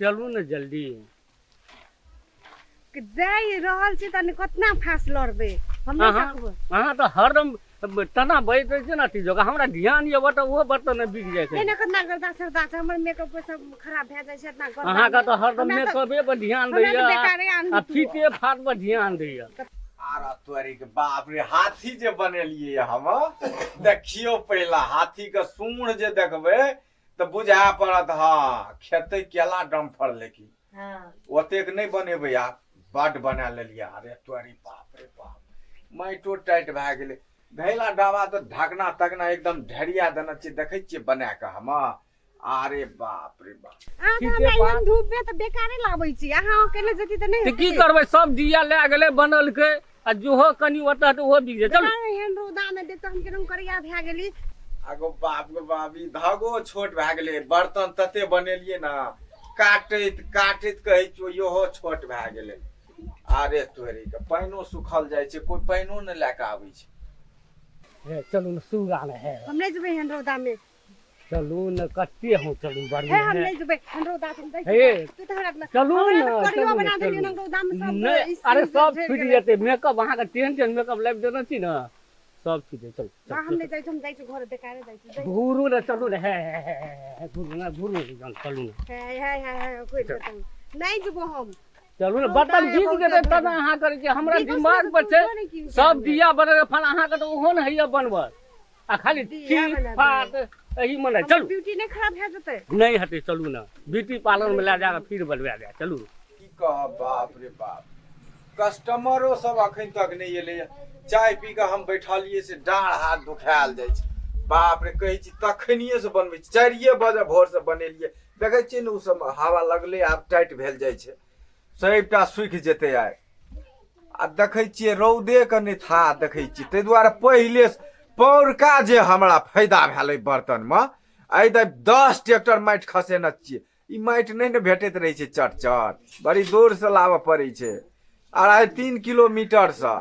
चलू ने जल्दी। जाय रहल छी तनी कतना फास लड़बै हम नहि अहाँ सकबै। अहाँ तऽ हरदम तना बजैत रहै छै ने अथी जगह, हमरा ध्यान यऽ तऽ ओहो बर्तन बिक जाइ छै। एना कतना गर्दा सरदा छै, हमर मेकअप सब खराब भए जाइ छै इतना गर्दा। अहाँके तऽ हरदम हमरा तऽ- मेकअपे पर ध्यान हमरा तऽ दैया बेकारे आनलू आ तू। फीते फाट पर ध्यान दैया। आरा तोरी के बाप रे, हाथी जे बनेलिए हम, देखियो पहिला हाथी के सूंढ़ जे देखबै तऽ बुझा पड़त हँ खेतै केला डम्फर, लेकिन ओतेक नहि बनेबै आब, बड बना लेलियै। अरे तोरी बाप रे बाप, माटिओ टाइट भए गेलै। घैला डाबा तऽ ढकना तकना एकदम ढेरिया देने छियै, देखै छियै बना कऽ हम। अरे बाप रे बाप। अहाँ तऽ ठीके हमरा बात। एहन धूप मे तऽ बेकारे लाबै छी, अहाँ अकेले जती तऽ नहि तऽ की हेतै। करबै, सब दिया लए गेलै बनलकै आ जोहो कनि ओतऽ तऽ ओहो बिक जाइ। चलू। बेकार एहन रौदा मे देख तऽ हम केना करिया भए गेली। आगो बाप गो बाप, ई धागो छोट भए गेलै। बर्तन तते बनेलियै ने, काटैत काटैत कहै छियौ इहो छोट भए गेलै। अरे तोरी के, पानिओ सुखल जाइ छै, कोइ पानिओ नहि लए कऽ आबै छै। हे चलू ने, सुगा ने हे। हम नहि जेबै एहन रौदा मे। चलू ने, कते हम चलू हे बढ़िया। हम नहि जेबै एहन रौदा मे, हम हे तू तऽ हमरा चलू हमरा ने, तऽ करियो चलू ने, बना देलियै चलू। ने रौदा मे सब नहि ई अरे चीज सब झड़ि छुटि गेलै। जेतै मेकअप, अहाँके तेहन तेहन मेकअप लाबि देने छी ने, सब छुटि जेतै। चलू। ना, हम नहि जाइ छी, हम जाइ छी घर, बेकारे जाइ छी, जाइ छी। घुरू ने, चलू ने, हे हे हे हे, हे घुरू ने, घुरू ने, जान, चलू ने। हे हे हे हे कोइ देतौ नहि जेबो हम। चलू ने। रौदा बर्तन है बीत बहुत जेतै ज्यादा। तब अहाँ करै छी, हमरा बीतल दिमाग से पर तऽ छै तू नहि की सब दिया बनेबै फल, अहाँके तऽ ओहो ने होइया बनबल आ खाली दिया फीट बनेबै। फाट एही मने। हमर चलू। ब्यूटी नहि खराब भए जेतै? नहि हेतै, चलू ने, ब्यूटी पार्लर मे लए जाकऽ फिर बनवा जाय, चलू। की कहब, बाप रे बाप, कस्टमरो सब अखन तक नहि एलैए। चाय पी कऽ हम बैठलियै से डाँड़ हाथ दुखायल जाइ छै। बाप रे, कहै छी तखनिए से बनबै छी, 4 बजे भोरसँ बनेलियै। देखै छियै ने, ओ सब हवा लगलै, आब टाइट भेल जाइ छै, सबटा सुखि जेतै आइ। आ देखै छियै रौदेके नहि था देखै छियै, ताहि दुआरे पहिले पौरका जे हमरा फायदा भेल एहि बर्तनमे, एहि दऽ 10 ट्रैक्टर माटि खसेने छियै। ई माटि नहि ने भेटैत रहै छै चट चट, बड़ी दूरसँ लाबऽ पड़ै छै, 2.5-3 किलोमीटरसँ।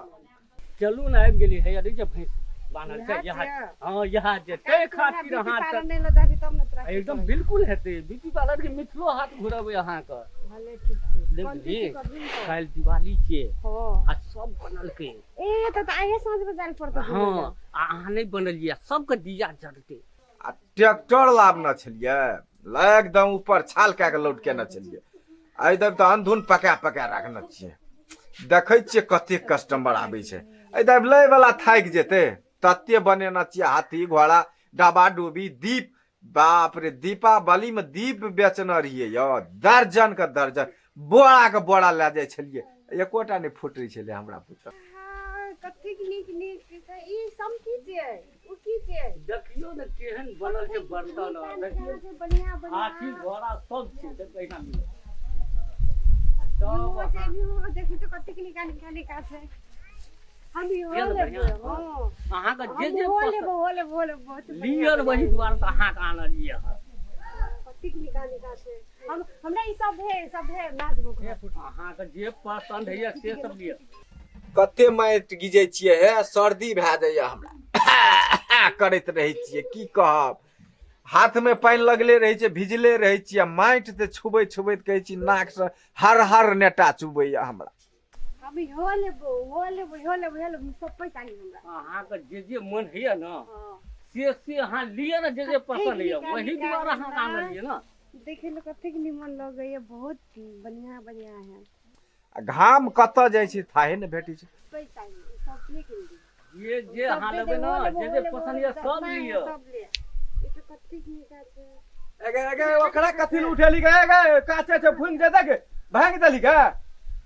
चलू ने, आबि गेली। हैया देखै भैंस बान्हल छै। इएह इएह छियै? हँ, इएह छै, ताहि खातिर ब्यूटी अहाँ पार्लर नहि लऽ जाबी तब ने तोरा। एकदम बिल्कुल हेतै, ब्यूटी पार्लर के मिथिलो हाट घुरबै अहाँके। भले, ठीक छै। देखली? कोन चीज करबही ने तऽ? काल्हि दिवाली छियै। हँ। आ सब बनलकै। ए तऽ आइए साँझ मे जाय पड़तौ। हँ, आ अहाँ नहि बनलियै, सबके दिया जरतै। आ ट्रैक्टर लाबने छलियै, एकदम ऊपर छाल कए कऽ लोड केने छलियै। एहि दब तऽ अन्धुन पका पका राखने छियै। देखै छियै कते कस्टमर आबै छै। एहि दब लै वाला थाकि जेतै, तते बनेने छियै हाथी घोड़ा डबा डुबी दीप। बाप रे, दीपावली मे दीप बेचने रहियै यौ, दर्जन के दर्जन, बोरा के बोरा लए जाइ छलियै, एकोटा नहि फुटै छलै हमरा पुछल। हाँ, कतेक नीक नीक छै। ई सब की छियै? ओ की छियै? देखियौ ने केहन बनल छै बर्तन आर, देखियौ। छै बढ़िया बढ़िया। हाथी घोड़ा सब छै, देखबै एहिना मिलत। इहो सब छै, इहो देखी तऽ कतेक नीक नीक नीक छै। हम इहो केहन लेबै। बढ़िआँ। हँ। अहाँके जे हम जे ओहो पसन्द लेबै, ओहो लेबै, ओहो लेबै, बहुत बढ़िया। लिअ, वही दुआरे तऽ अहाँके आनलियै हँ। कतेक नीक नीक छै। हम हमरा ई सब हे सब हे नाचबो घर। अहाँके जे पसन्द होइए से सब लिअ। कते माटि गिजै छियै हे, सर्दी भए जाइए हमरा, करैत रहै छियै। की कहब, हाथमे पानि लगले रहै छै, भिजले रहै छियै आ माटि तऽ छुबैत छुबैत कहै छी नाकसँ हर हर नेटा चुबैए हमरा। हम इहो लेबो, ओहो लेबो, इहो लेबो, इहो लेबो, सब पैसा ही हमरा। अहाँके जे जे मन होइए ने हाँ। से से अहाँ लिअ ने, जे जे पसन्द होइए। नीक वही नीक दुआरे अहाँके नीक। आनलियै ने। देखे में कतेक निमन लगैया, बहुत बढ़िया बढ़िया है। आ घाम कतऽ जाइ छै थाहे ने भेटै छै। पैसा ही सब ले किन दी। जे जे अहाँ लेबै ने, जे जे पसन्द यऽ सब लिअ। सब ले। ई तऽ कतेक नीक छै। एगे एगे, ओकरा कथी लए उठेली गे? एगे, काचे छै, फुनि जेतै के, भांगि देली गे।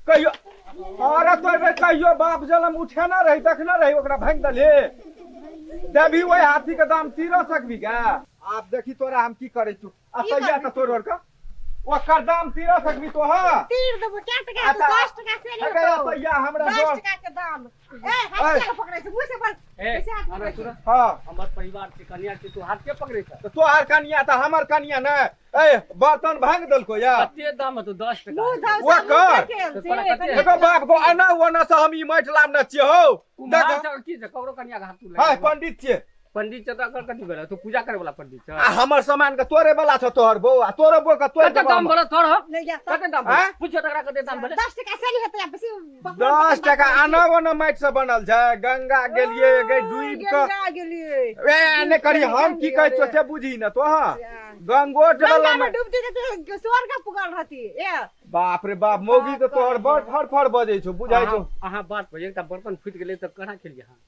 कहियो अरे तो एबे कहियो बाप जलम उठेने रही, देखने रही, ओकरा भांगि देली। देबही ओहि हाथी के दाम तीरो सकबी गे? आब देखी तोरा हम की करै छु। आ तैया तऽ तोड़ ओड़ के ओकर दाम तीरो सकबी तोहर? तीर देबो। क्या टका? तू अच्छा, 10 टका से नहीं एगे होतो। तैया हमरा 10 दस टका के दाम। ए, हाथ ए। किया पकड़ै छै? मुँह से बोल। ए, कैसे हाथ अरे पकड़ै छै? सुन। हाँ। हमर परिवार छै, कनिया छै, तू हाथ के पकड़ै छ? तऽ तोहर कनिया तऽ हमर कनिया ने। ए, बर्तन भांगि देलको या? कते दाम हेतौ? 10 टका। मुँह हेतौ। जाउ। ओकर? तऽ तोरा कते एगो बाप गो, एना ओना से हम ई माटि लाबने छियै हौ। कुम्हार देख। छ की छै? ककरो कनिया के हाथ तू हाय लगा। पंडित छियै। पंडित छै तऽ एकर कथी भेलै? तू पूजा करे वाला पंडित छै? आ हमर सामान के तोड़े वाला छौ तोहर बौ आ तोरो बौ के तोड़ कते दाम भेलै तोहर? ले जा कते दाम आँय? भेलै? पूछियो तकरा कते दाम भेलै? 10 टका से नहीं हेतै, बेसी 10 टका आना ओना माटि से बनल छै। गंगा गेलिए गे डूबि के गंगा गेलिए। ए नहि करी, हम की कहै छियौ से बुझी न तो। हाँ, गंगोट वाला गंगा में माटि। डूबती तऽ स्वर्ग पुगल रहती ए। बाप रे बाप, मौगी तऽ तोहर बड़ फड़फड़ बजै छौ, बुझाइ छौ। अहाँ बात पर एकटा बर्तन फूटि गेलै तऽ केना खेलियै अहाँ?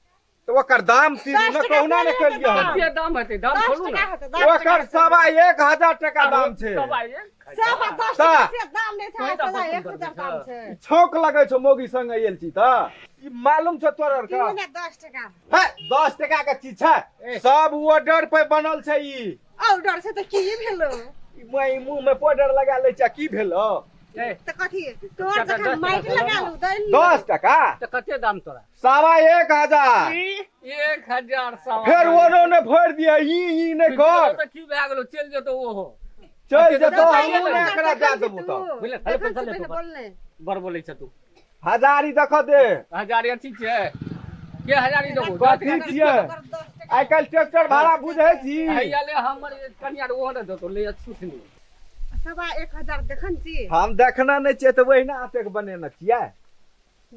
तऽ ओकर दाम तीनू दस ने टका कहुना ने से केलियै हम। कते दाम हेतै? दाम दस खोलू टका ने। हेतै, 10 टका ओकर हेतै। 1015 टका दाम छै। 1.25। 10.25 ता। टका से दाम नहि छै, तोही तऽ 10.25 बर्तन दाम छै। छौक लगै छौ मौगी संग आयल छी तऽ ई मालूम छौ तोहर के? तीनू ने 10 टका। है, 10 टका के चीज छै। ए। सब ऑर्डर पे बनल छै ई। ऑर्डर से तऽ की भेलो? ई मुँह मुँह में पाउडर लगा लै छै, की भेलो? ए, तऽ कथी तोहर टका, जखन 10 माटि टका लगा लू दै। 10 टका तऽ कते दाम तोरा? 1015। 1000 सवा। फेर ओनो ने फोड़ि दिया, ई ई नहि कर। तऽ की भए गेलो? चलि जेतौ ओहो। चलि जेतौ, तऽ हमहूँ नहि एकरा दए देबौ तऽ। बुझले, खाली पैसा ले तू। बड़ बोलै छ तू। हजारी देख दे। हजारी अथी छै के? हजारी देबो? कथी छियै? आइ काल्हि ट्रैक्टर भाड़ा बुझै छी? हैया ले, हमर कनिया ओहो नहि देतौ, ले छूटनी। 10.25 देखन छी। हम देखना नहि छियै तऽ ओहिना एतेक बनेने छियै।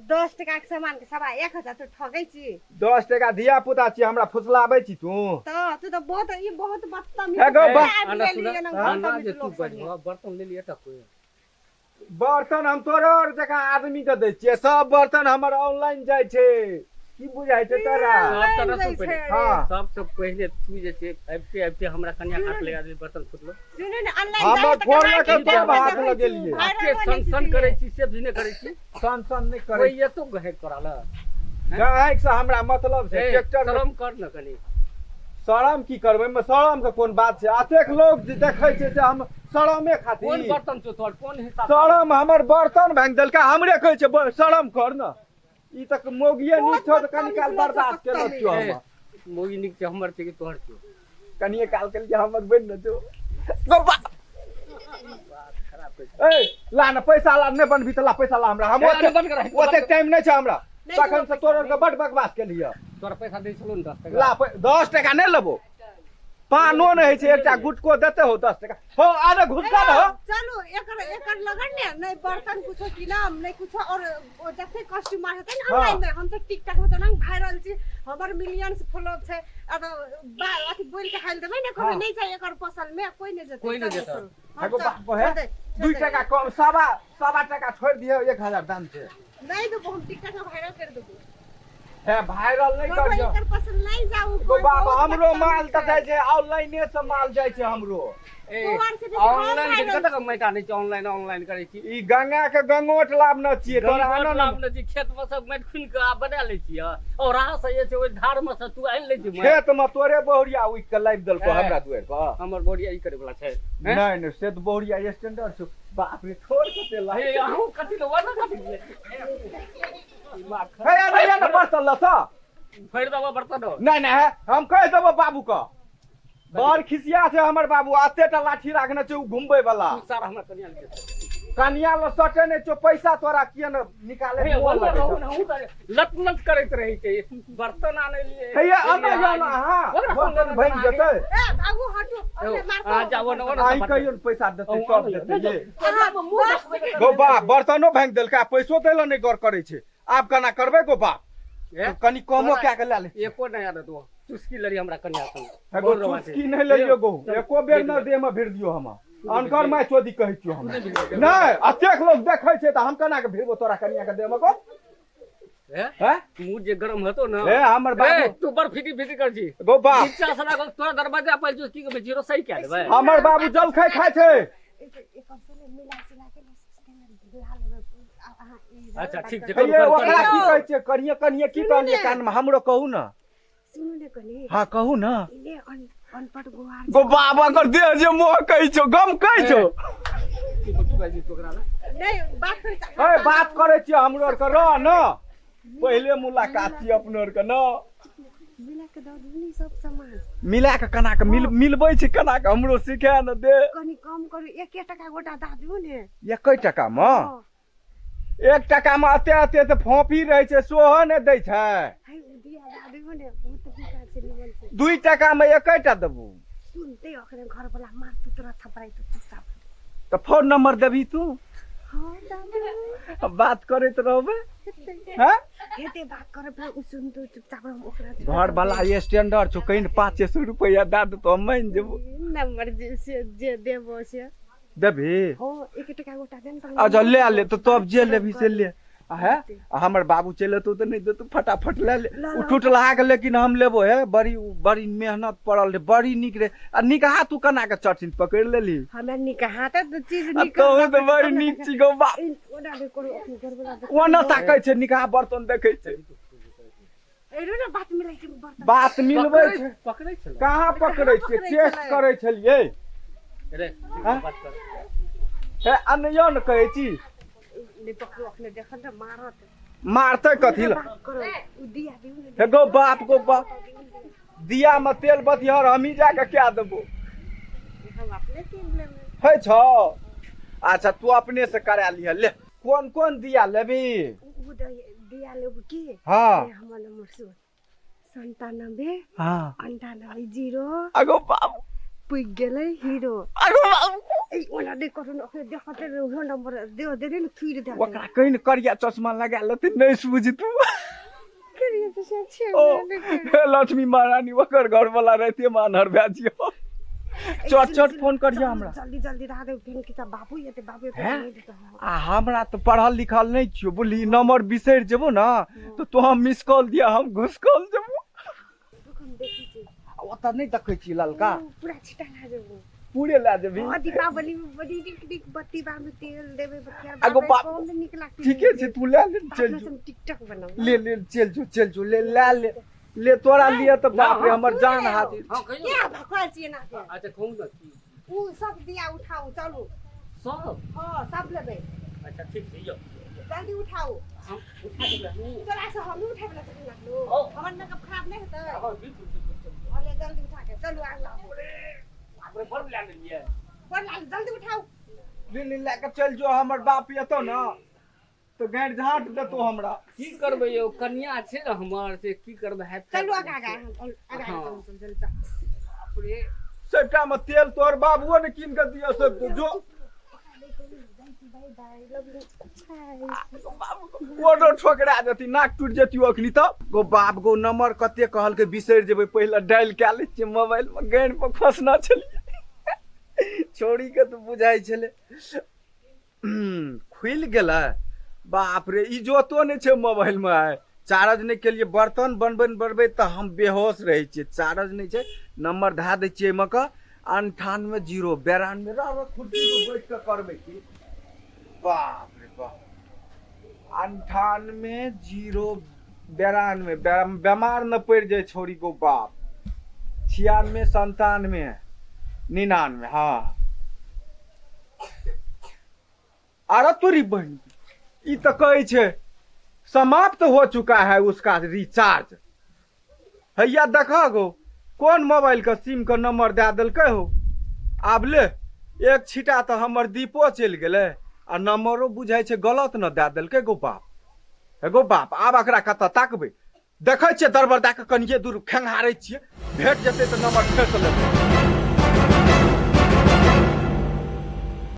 10 टका के सामान के 10.25 तू ठगै छी। 10 टका धिया पुता छियै, हमरा फुसलाबै छी तू? तऽ तू तऽ बहुत ई बहुत बदतमीज हे गौ, ए, आबि आना गेली सुन, एना आना बदतमीज जे तू लोक संगे। बजबह, बर्तन ले लिअ तऽ कोइ बर्तन हम तोरे और जकाँ आदमी के दै छियै। सब बर्तन हमर ऑनलाइन जाइ छै, की बुझाइ छै तोरा? सब तरह जाइ से छै पहिले रे। हाँ। सबसे पहिले तू जे छै आबिते आबिते हमरा कनिया हाथ लगा देली, बर्तन फुटलो। सुनू ने, ऑनलाइन हमर जाइ तऽ फोन कमा लऽ के कऽ तोर देखै हाथ छी, लगेलियै। वायरल आते बनै सन छी सन तू। करै छी से भी नहि करै छी। सन सन नहि करै। कोइ एतो गहे तोरा लग? गाहक से हमरा मतलब छै। ए, ट्रैक्टर शरम कर न कनी। शरम की करबै? एहिमे शरम के कोन बात छै? अतेक लोग जे देखै छै से हम शरमे कोन खातिर बर्तन छौ तोहर, कोन हिसाब? शरम? हमर बर्तन भाङि देलकै, हमरे कहै छै शरम कर न। ई तऽ मौगिए नीक छौ तऽ कनी काल बर्दाश्त केलक छियौ। ए, हम मौगी नीक छै हमर छै कि तोहर छौ? कनिए काल के लिए हमर बनि न जो गो बा। खराब है। ए ला न पैसा ला, नहि बनबी तऽ ला पैसा ला हमरा। हम ए, ओतेक अरे बंद कर, ओतेक टाइम नहि छै हमरा। नहि तखन देबो से तोर के बड बकवास केलियै। तोरा पैसा दै छलौ ने 10 टका? ला, 10 टका नहि लेबो, पानो नहि होइ छै, एकटा गुटको देते हो 10 टका हो। आरे घुसका न हो। चलू, एकर एकर लगन ने नहि बर्तन कुछो किनम नहि कुछो, और ओ जते कस्टमर हेतै ने ऑनलाइन में, हम तऽ टिकटॉक में तऽ ना वायरल छी, हमर मिलियंस फॉलो छै। अब अथी बोल के हाल देबै ने, कहबै नहि छै एकर फसल में, कोई नहि जेतै। कोई नहि चलू, जेतै। चलू। हम एगो तऽ बाप हे, छोड़ दे, छोड़ 2 दे। टका कम, सवा सवा टका छोड़ि दियौ, 1000 दाम छै। नहि देबो, हम टिकटॉक में वायरल कर देबो। हे, वायरल नहि बाबा, करियौ। एकर पसंद नहि जाउ। गो बाप, हमरो माल तऽ जाइ छै, ऑनलाइने से माल जाइ छै हमरो। ए, तोहर से बेसी हम ऑनलाइन वायरल कतऽ माटि आनै छी? ऑनलाइन ऑनलाइन करै छी। ई गंगा के गंगोट लाभ न छियै तोरा आनो न। लाभ छी, खेत में सब माटि खुनि कऽ आ बना लै छियै, और राह से जे छै ओहि धार में से तू आनि लै छी माटि। खेत में तोरे बहुरिया उगि के लाबि देलको ए। हमरा दुआरि पर। हमर बोरिया ई करे वाला छै, हैं? नहि नहि, से तऽ बहुरिया स्टैंडर्ड छौ। बाप रे, छोड़ कते लाइ। हे, अहूँ कथी लए वरना कथी लए? दिमाग हे, नहीं नहीं, बर्तन लऽ तऽ। फोड़ि देबो बर्तन हो। नहि नहि, हे, हम कहि देबो बाबू के, बड़ खिसिया छै हमर बाबू, एते टा लाठी राखने छै ओ घुमबै वाला। तू सारा हमरा कनिया लए जेतै। कनिया लऽ सटे नहि छौ पैसा तोरा, किए ने निकाले हे, मोन ओने लगै रहू छौ। ने, अहूँ तऽ लत लत करैत रहै छै, बर्तन आनै लिए। हे, आना जाओ ने अहाँ, ओकरा बर्तन भागि जेतै। ए भागू, हटू, ओकरे मारतो। अहाँ जाओ ने, ओने आइ से कहियो ने पैसा देतै अहूँ तब आबै देतै जाउ। ये। अहाँ 10 टका गो बाप, बर्तनो भागि देलकै आ पैसो दै लए नहि गौर करै छै, आब केना करबै गो बाप? हे, कनि कमो कए के लए ले। एको नहि आदत, ओ चुस्की लड़ी हमरा कनिया संग। एगो चुस्की नहि लैयो गो, एको बेर न देह में भिड़ दियो हम। अनकर माय चोदी कहै छियो हम नहि, अतेक लोग देखै छै तऽ हम केना के भिड़बो तोरा कनिया के देह में गो? हे, हैं? मुँह जे गरम हेतो ने। हे, हमर ए, बाबू। तू बड़ फिटी फिटी कर छी। गो बाप, नीचा से लागल तोरा दरवाजा पर चुस्की के बेची सही कए देबै। हमर बाबू जलखै खाइ छै। एकर से मिला सिला के सस्ते में ला लेबै अहाँ ई। अच्छा, ठीक छै। हे, करू, करू, ओकरा करू। की कहै छियै? कनिये कनिये की सुनू कहलियै ने। कान में हमरो कहू ने। सुनू ने कनी। हाँ, कहू ने। ले अनपढ़ गुआर। गो बाप, ओकर देह जे मोह कहै छौ, गम कहै छौ। की की बाजै छी ओकरा लए? नहीं बात करै हे, बात करै छियै हमरो आरके, रह न, पहिले मुलाकात छियै अपनो आरके न। मिला के दऽ दियौ ने सब सामान। मिला के केना के मिलबै छै, केना के हमरो सिखा ने दे। कनी कम करू, 1 टका गोटा दऽ दियौ ने। 1 टका मे? 1 टका मे एते एते तऽ फोफी रहै छै, सोहो नहि दै छै। है, दिया दऽ दियौ ने, बहुत बिका छै, निमन छै। 2 टका में एकेटा देबू। सुनते अखने घर वाला मार तू तोरा थपराई तो चुपचाप। तऽ फोन नंबर देबही तू? हाँ, दादा। बात करैत रहबै? हैं? हेतै बात करब, उ सुनतौ, चुपचाप हम ओकरा घर वाला स्टैंडर्ड छौ, कहीं 500 रुपया दए देतौ, हम मानि जेबो। नंबर जे से जे देबो से देबही? हाँ, 1 टका गोटा दे ने। अच्छा ले ले, तो तब जे लेबही से ले। आ है, आ हमर बाबू चलि एतौ तऽ नहि देतौ, फटाफट ले ले। ल, ओ ल। टुटलहा के लेकिन हम लेबो। हे, बड़ी बड़ी मेहनत पड़ल रहे, बड़ी नीक रहे। आ निकहा तू केना के चटिन पकड़ि लेली? हमरा निकहा तऽ चीज आ नीक। तोहू तऽ बड़ी नीक छी गौ बाप। ओना नहि करू, अपने घरवला देख। ओना ताकै छै, निकहा बर्तन देखै छै। एरो ने बात मिलै छै बर्तन। बात मिलबै छै। पकड़ै छलै? कहाँ पकड़ै छियै, पकड़ै टेस्ट छलै? करै छलियै। रे। हाँ? बात कर। हे, अनयो ने कहै छी। नहि पकड़ू, अखने देखल तऽ मारत। मारतै कथी लए? बात करू, उ दिया दियौ ने। हे गो बाप, गो बाप, दिया में तेल बतिहर, हमही जाके कए देबो। हम अपने कीन लेबै। है छौ? अच्छा, तू अपने से करा लिह। ले, कोन कोन दिया लेबी? उ दिया लेबू की? हाँ। ए, हमर नंबर सुन, 97 98 0। अगो बाप। पुगि गेलै हीरो। अगो बाप। ए, ओना नहि करू ने, अखने देखते उहो नंबर दे देने ने, थुरि दे। ओकरा कहीं ने करिया चश्मा लगा लेतै, नहीं सुझतू। करिया तो से छै। ओ हे लक्ष्मी महारानी, ओकर घर वाला रहते मानर भए जियो। चट चट फोन करिया हमरा। जल्दी जल्दी रहा दे, फेन कि बाबू एते, बाबू एते। हैं? नहि देतौ, हाँ। आ हमरा तऽ पढ़ल लिखल नहि छियो, बुझली, नंबर बिसरि जेबो ने तऽ तोहाँ मिस कॉल दिया, हम घुस कॉल जेबो। रुक, हम देखै छी। ओतऽ नहि देखै छी ललका? ओ, पूरा छिटा ला जेबो। पूरे लए जेबही? हाँ, दीपावली में बड़ी नीक नीक बत्ती में तेल देबै, बत्ती आगो बाप। कम नीक लागतै। ठीके छै, तू लए ले, चलि जो। हम टिकटॉक बनाउ। ले ले, चलि जो, चलि जो, ले लए ले, ले तोरा लिए तऽ बाप रे, हमर जान हाजिर। हँ, कहियौ। क्या भकवाल छियै ना के? अच्छा, कहू ने की। उ सब दिया उठाउ, चलू। सब? हाँ, सब लेबै। अच्छा, ठीक छै, यौ। जल्दी उठाउ। हम उठा देबै हमहूँ। तोरा से हमहूँ उठाबै ला चलू लागलो। ओ। हमर मेकअप खराब नहि हेतै? हँ, बिल्कुल बिल्कुल। हाँ, ले, जल्दी उठा के चलू, आग लाबू। बाप रे, बड़ लए लेलियै। बड़ लाल, जल्दी उठाउ। ले ले, लए कऽ चलि जो। हमर बाप एतौ ने तऽ गाँड़ि झाँट देतौ हमरा। की करबै यौ, कनिया छै ने हमर, से की करबै हैत। चलू आगा आगा, आगा। हाँ। चलू चलू चलू चलू। बाप रे। सबटा मे तेल तोहर बाबुओ ने कीन कऽ दिअ सब, जो। Bye bye, love you, bye. कोनो ठोकरा जेती, नाक टूटि जेती अखनी तऽ। गो बाप गो, नंबर कते कहलकै, बिसरि जेबै। पहिले डायल कए लै छियै मोबाइल मे। गानि पर फंसना छलियै, छौड़ी के तऽ बुझाइ छलै। खुलि गेलै। बाप रे, ई जोतो नहि छै मोबाइल मे। आइ चार्ज नहि केलियै, बर्तन बनबैत बनबैत तऽ हम बेहोश रहै छियै। चार्ज नहि छै। नंबर धए दै छियै एहिमे कऽ, 98 0 92। रह रह, कुर्सी पर बैठ कऽ करबै की। बाप रे बाप, 98 0 92, बेमार न पड़ि जाय छौड़ी गो बाप। 96 97 99। हाँ, अरे तोरी बहिन, ई तऽ कहै छै समाप्त हो चुका है उसका रिचार्ज। हैया देखा गो, कोन मोबाइल के सिम के नंबर दए देलकै हो। आब ले, एक छिटा तऽ हमर दीपो चलि गेलै आ नंबरो बुझाइ छै गलत न दए देलकै। गो बाप, हे गो बाप, आब एकरा कतऽ ताकबै? देखै छियै, दरबर दए कऽ कनिये दूर खेंघारै छियै, भेट जेतै तऽ नंबर फेरसँ लेबै।